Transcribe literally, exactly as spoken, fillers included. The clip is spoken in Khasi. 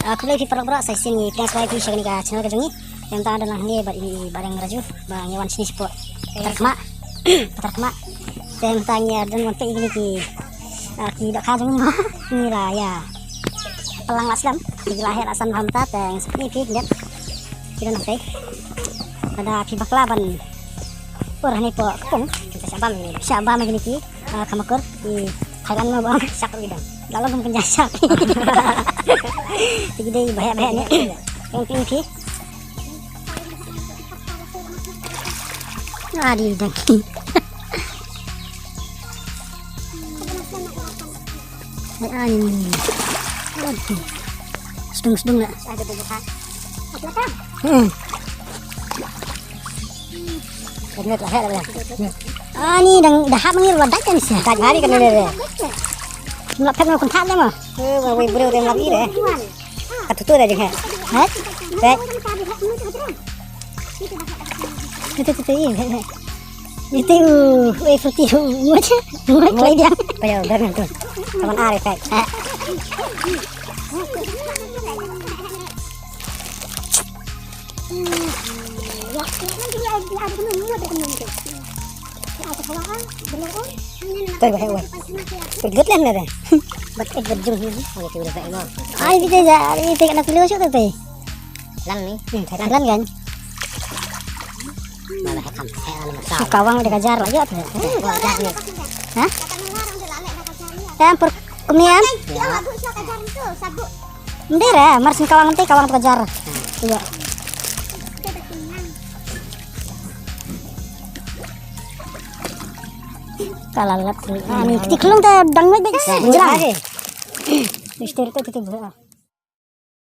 Ah, khublei phi paralok baroh, sa shisien ngi pdiang sngewbha ïa phi sha kane ka channel ka jong ngi. Te mynta nga don hangne bad i Bah Reng Raju ba ngi wan shane shapoh Patarkhmah. Patarkhmah. Te mynta ngi don wan peit ïa kine ki, ah, ki dohkha jong ngi. Ngi la ïa pynlang la slem, ki la heh la san bha mynta, te ngi sngewbha ïa phi, ki don hangtei. Lada phi bakla ban pur hangne hapoh Kpung, shah bam ïa kine ki, ah, khamakur, i Thailand mo ba ong shak ruh ki don. La long kum kynja shak. Te ki dei baheh baheh ne. Ong phi phi. Adi dang. Ai ani. Sdung sdung la. Hmm. Ani dang dahap ngi wa dak kan sia. Dak hari kan le. Mlap kan kun thap dama. Eh, wa wei breu dang lap ire. Ka tutu da jing he. He? He? Tutu tutu i. Itu, eh, fruity, muat, muat lagi dia. Paya, benar tu. Kawan arif, eh. Tuh, bahaya, weh. Pergut lah, nada. Bat, eh, bat jung. Ai, kita ja, ai, kita kena pilih masuk tu, teh. Lan ni. Hmm, lan kan? Malah kham, eh, lan masuk. Kawang udah kejar lagi apa? Kejar ni. Hah? Em, per kumni em? Ndere, mar syn kawang te, kawang tu kejar. Iya. Kala lat. Ah, ni kiti klung te dang met bet. Jrang. Mister tu kiti bro.